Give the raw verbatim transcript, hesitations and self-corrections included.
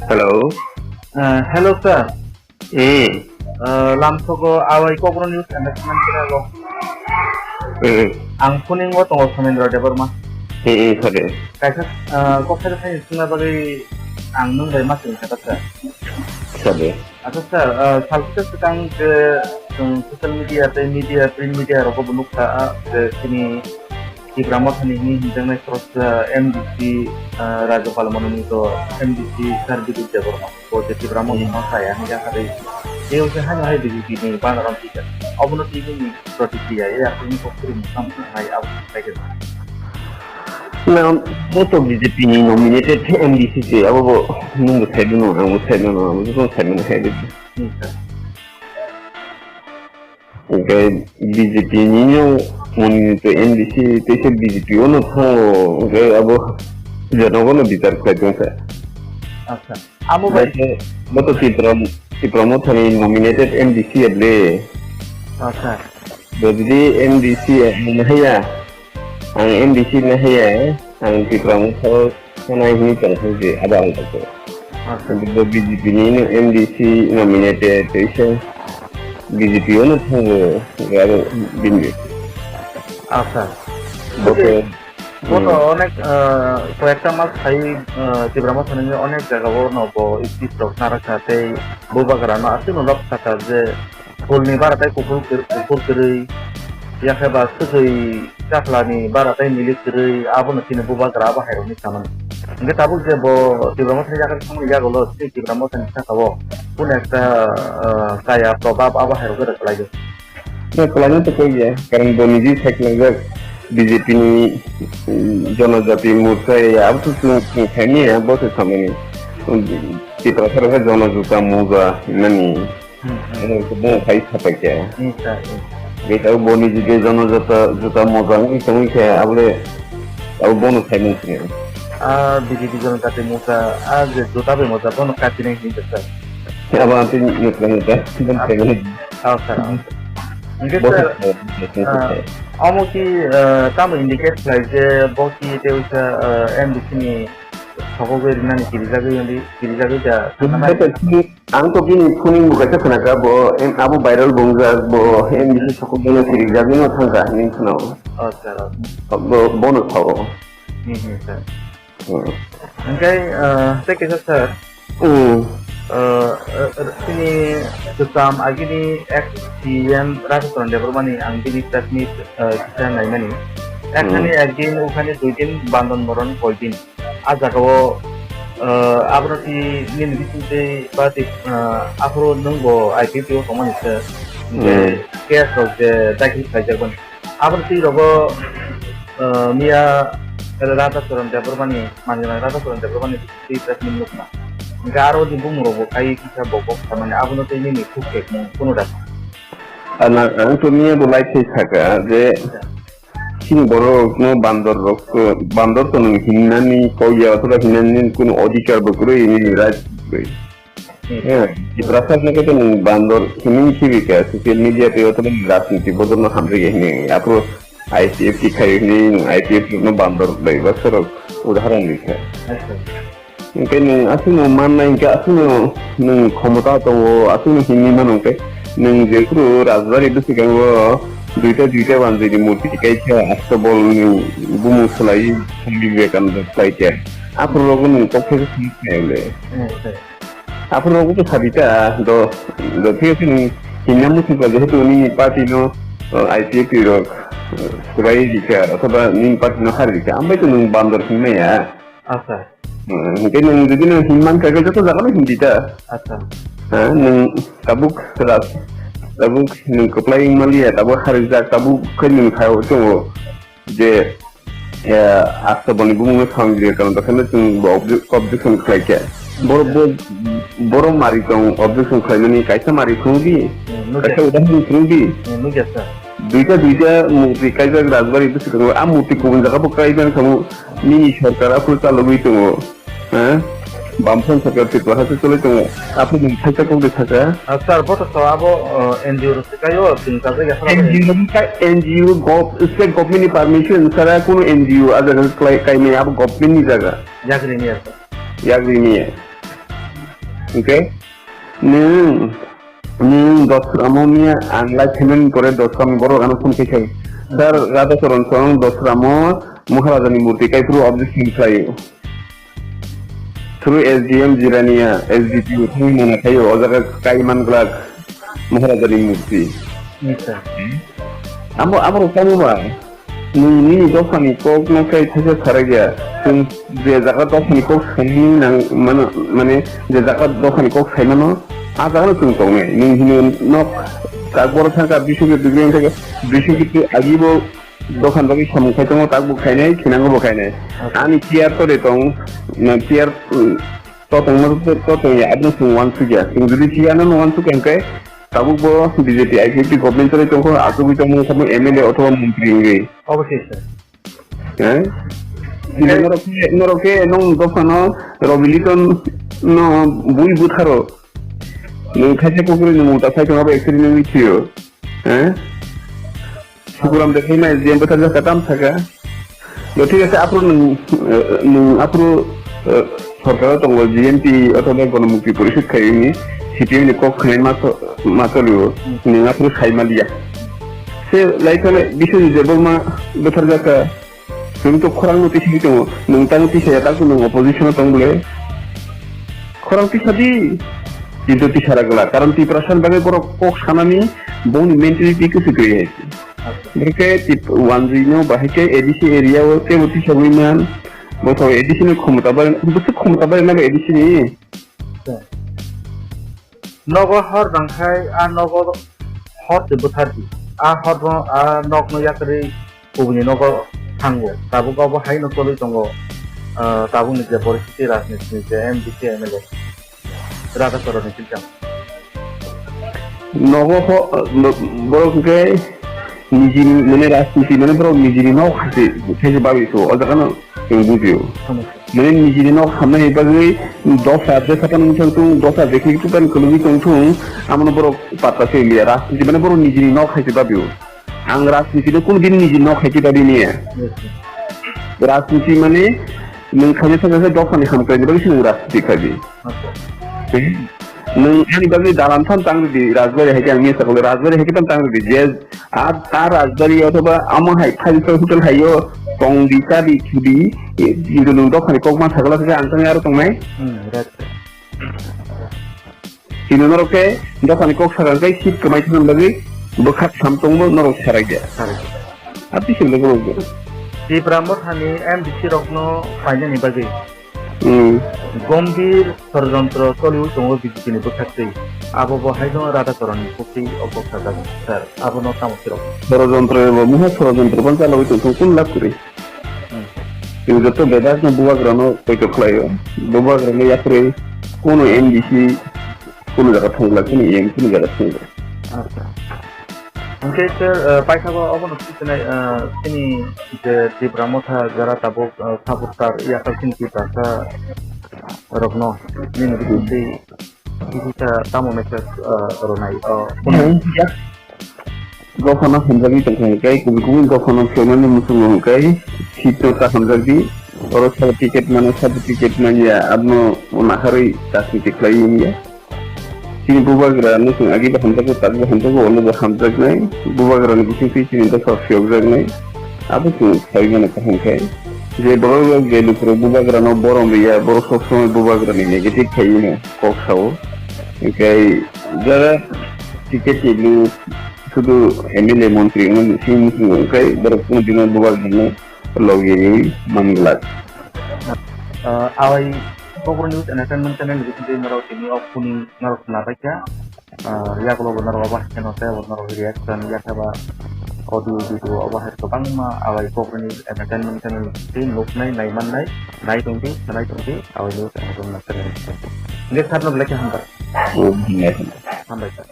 Hello. Uh, hello, sir. Hmm. Uh, lamsogo awai kokro news entertainment kira go. Hmm. Ang phoning o tongo Somendra Debbarma. Hmm, hmm, sorry. Kaisa, uh, kok sai sai sungna bagwi ang nung bai ma sung kata, sir. Sorry. Acha, sir, uh, salkisa swkang je chwng social media tei media, print media rogo bo nukha, ah, je chini Tipra Mothani hwnwi hwnjaknai khoroksa M D C, ah, Rajyapal Mononito M D C Sir Bidit Debbarma. Bo je Tipra Mothano saya hwnwi yakharwi. Tei wngkhe haino hai B J P ni bana romtwi kha. Obono twi nini protikriya, ya khe nini kok kwrwngmung tamo khe hai abo khe khlai khe. Na, bo to B J P ni nominated M D C se, abo bo nung bo sai mano, ang bo sai mano, abo joto sai mano hai de. Hmm, sir. Hwnkhe B J P nini moni to M D C teisa B J P o no thango, hwnkhe abo jotono bichar khlai tong kha. Acha. Amo bai. Bo to, bo to Tipra, Tipra Mothani nominated M D C le. Acha. Bo jodi M D C haiya, ang M D C na haiya, ang Tipra Motha sanai hini tong khe je abo ang tong khe. Acha. Bo B J P ni no M D C nominated teisa B J P o no thango, abo bini. Acha. Bo to, bo to hmm, onek, ah, koyekta mas khai, ah, Tipra Motha ni onek jaga o no bo speech rok narakha tei bubagra no aswk no lok saka je Phulni bara tei kuphur kwr-, kuphur kwrwi, yakhe ba swkwi chakhlani bara tei milik kwrwi, abono chini bubagra abo hairokni samani. Hwnkhe tabuk je bo Tipra Mothani yakarwi thangmani yagulo chini Tipra Mothani saka-o kunu ekta, ah, chaya probab abo hairok gada kwlaio. Na kwlaino to koi ya, karon bo niji sai khlaijak B J P ni, mm, Jonojati Morcha ya, abo to chwng, chwng khaimani ya, bo se samani. Tiprasa rok khe Jonojuta Moja hinmani. Hmm, hmm. Ano khe bo khai sapai khe. Hmm, sir, hmm. Beta bo ni jide Jonojata Juta Moja wngwi tongwi khe abole abo bono saimung sini. Ah, B J P Jonojati Moja, ah, je Juta bai Moja bono katinai hinwi khe, sir. Abo ang tini nukla nukla, bono saimung. Oh, sir, oh, sir. Hwnkhe, bo sir, sir, ah, omo ki, ah, tamo indicate khlai je bo ki tei wngkha, ah, M D C ni sokogwi rinani kirijagwi wngdi, kirijagwi da. Ang to bini phuning bo kaisa khwnakha, bo em-, abo viral bo wngjak, bo M D C sokogwino kirijagwino thangkha hinwi khwnao. Acha, acha. Bo, bono sao. Hmm, hmm, sir. Hmm. Hwnkhe, ah, tei kaisa sir. Hmm. Ah, ah, chini kwcham agini ex C M Rajchandra Debbarmani ang bini press meet, ah, kisa naimani. Hmm. Ekhani ekdin, ukhani duidin, bandon moron koidin. Ah jagao, ah, abono twi nini bisingtwi ba twi, ah, aphuru nwng bo I P F T o tongmani se, je, hmm, case rok je dakhil khlaijak bani. Abono twi rogo, ah, miya Radha Charan Debbarmani, manjana Radha Charan Debbarmani twi press meet nukna. Hwnkhe aro ni bumung rok bo khai kisa bo kok samani abono twi nini khuk kekmung kunu da. Ana, ang to miya bo live khai saka je, chini borok no bandor rok, bandor to nwng hinnani kok ya, othoba hinnani kunu odhikar bo kwrwi, nini right bo kwrwi. Hmm. Eh, Tiprasa no khe nwng bandor hinwi khibi kha, social media tei othoba rajniti bodol no hamjak ya hinwi. Aphuru I P F T khai hinwi nwng I P F T no bandor bai baksa rok udaharon rikha. Acha. Hwnkhe nwng aswkno mannai hwnkhe aswkno nwng khomota tongo, aswkno hinwi mano hwnkhe nwng jephuru Rajbari bwswkango duita duita banjwini murti kaikha, Astabolni bumung swlaiwi Swami Vivekananda swlaikha. Aphuru rogo nwng kok khe swngwi khaiyole. Hmm, hmm. Aphuru rogo to sabita, do, do, thik ase nwng hinna muchungkha jehetu nini party no, uh, I P F T rok, uh, swbai rikha, othoba nini party no hari rikha, ambai to nwng bandor hinmaya. Acha. Hmm, hwnkhe nwng jodi nwng hinman kha khe joto jaga no hindi ta. Acha. Ha, nwng tabuk ras-, tabuk nwng kwplai wngmaliya, tabuk harijak, tabuk khe nwng sao tongo je, eh, Astabolni bumungno samjak karon, tokhe chwng bo obje-, objection khlai khe. Boro, bo, boro mari tong objection khlaimani, kaisa mari phunukdi, hmm, nukya, kaisa udahoron phunukdi. Hmm, nukya, sir. Duita, duita murti kaijak Rajbari bwswkango, a murti kubun jaga bo kaijaknai khamu, nini sorkar aphuru chalogwi tongo, ha? Bamfront sorkar Tripura haste cholwi tongo, aphuru nwng thaisa kokde saka. Ah, sir, bo to so abo, uh, N G O rok se kaio, chwng kajak ya. N G O ni ka-, N G O gov-, state government ni permission sara kunu N G O a jaga klai-, kaimaya abo government ni jaga. Yagri ni ya, sir. Yagri ni ya. Hwnkhe nwng, nwng Dosramo miya ang live phaimani pore Dosramo borok ano phone khaikha. Sir, Radha Charan song Dosramo Maharajani murti kaiphuru objection khlaio. Through S D M Jirania, S D P o thangwi mona khaio, o jaga kai man glak Maharajani murti. Acha. Amo, amo rok tamo ba? Nwng nini dophani kok no khe thaisa sarai ya. Chwng je jaga dophani kok saimani nang mano, mane je jaga dophani kok saimano, a jaga no chwng tongnai. Nwng hino nok tak boro thangkha, bisingtwi degree thangkha, bisingtwi agi bo dophan bagwi samung khai tongo, tak bo khainai, khinango bo khainai. Ani chair to de tong, na chair, mm, to tongma to, to tongya, aboni chwng uansukya. Chwng jodi chair no uansukya hwnkhe, tabuk bo B J P I P F T government choli tongkho, achugwi tongmani kamo M L A othoba montri wngwi. Obviously, sir. Eh? Norok khe, norok khe nong dophano Robi Liton no bui butharo. Nwng khaisa kukuruni mungta sai tongma bai ekchiri nungwi thwiyo. Eh? Sukuram de khaima S D M bwthar jaka tam saka. Do thik ase, aphuru nwng, eh, nwng aphuru, eh, sorkaro tongo, G N P othoba Gonomukti Porishod khaiyungni C P M ni kok khnai ma so-, ma cholio, nwng aphuru sai maliya. Se lai thale Biswajit Debbarma bwthar jaka, nwng to khorang no tisi tongo, nwng tang tisa ya, tak nwng opposition o tong bole. Khorang tisa di, kintu tisa ragla, karon Tiprasa ni bagwi borok kok sanani, bongni mentality kusu kwrwi hai. Bwrwkhe tip wanjwino bahai khe A D C area o teibo tisogwi man. Bo to A D C ni khomota bai, bwswk khomota bai nang A D C ni. Nogo hor nangkhai a nogo hor se bwthardi. A hor no a nok no yakarwi kubuni nogo thango. Tabuk abo hai no cholwi tongo. Ah, tabuk ni je poristiti rajniti ni je M D C M L A. Radha Charan ni swijak. Nogo ho, no-, borok hwnkhe nijini, mane, rajniti, mane, borok nijini nok hai se, hai se babi so, o jaga no chwng bujio. Mane, nijini nok hamnani bagwi dosa je sapan wngthang thung, dosa je khe tupan kwlwngwi tong thung, amono borok patta se liya. Rajniti, mane, borok nijini nok hai se babio. Ang rajniti no kunu din nijini nok hai se babi niya. Rajniti mane, nwng khaina thangkha khe dophani hamkrai ni bagwi se nwng rajniti khai di. Nwng ani bagwi dalan phano tang rwdi, Rajbari hai khe ang misa kole Rajbari hai khe phano tang rwdi, je a ta Rajbari othoba amo hai five star hotel hai o tong di, cha di, thu di, e, kintu nwng dophani kok ma sakla khe ang tang aro tongnai. Hmm, right. Chini norok khe dophani kok sakha khe seat kwmai thangna bagwi bwkha sam tongbo norok sarai de. Sarai de. Ati sile borok de. Tipra Mothani M D C rokno painani bagwi Hmm. Gombhir sorojontro choliwi tongo B J P ni bwkhaktwi. Abo bo hai no Radha Charan ni pukti o kok sajak, sir. Abo no tamo phirok? Sorojontro ebo muha sorojontro ban chalogwi tongthung kun lab kwrwi. Hmm. Chwng joto bedak no bubagra no poito khlaio. Bubagra no yakrwi kuno M D C kuno jaga thangla, kuno M kuno jaga thangla. Acha. Hwnkhe sir, eh, paithago obono swinai, eh, chini je Tipra Motha jara tabuk, eh, supporter yakal chini Tiprasa rokno nini bisingtwi kisa tamo message, eh, rwnai, oh, Dophano hamjakwi tongkha hwnkhe, kubui kubui dophano phaimani muchungo hwnkhe, seat no ta hamjakdi, oro sabo ticket mano, sabo ticket manya, abono naharwi rajniti khlaiwi wngya. Chini bubagra no chwng agi bo hamjakgo, tabuk bo hamjakgo, ulo bo hamjaknai. Bubagra ni bisingtwi chini dopha phiyokjaknai. Abo chwng sai mano kaham khe. Je borok rok je lukurok bubagra no borom riya, borok sob somoi bubagra ni negative khai mano kok sao. Hinkhe jara ticket ni lu sudu M L A montri wngmani simi muchungo hinkhe borok kunu dino bubagra no logi riwi man glak. Ah, awai Kokborok News Entertainment Channel ni bisingtwi norok tini o kuni norok khna paikha. Ah, yakulo bo norok obo haino tei bo norok reaction yakhe ba audio video obo hai kwbangma awai Kokborok News Entertainment Channel ni bisingtwi nuknai, naimannai, nai tongdi, khwnai tongdi, awai News Entertainment Channel ni bisingtwi. Hwnkhe sakno belai khe hambai. Oh, hambai. Hambai sir.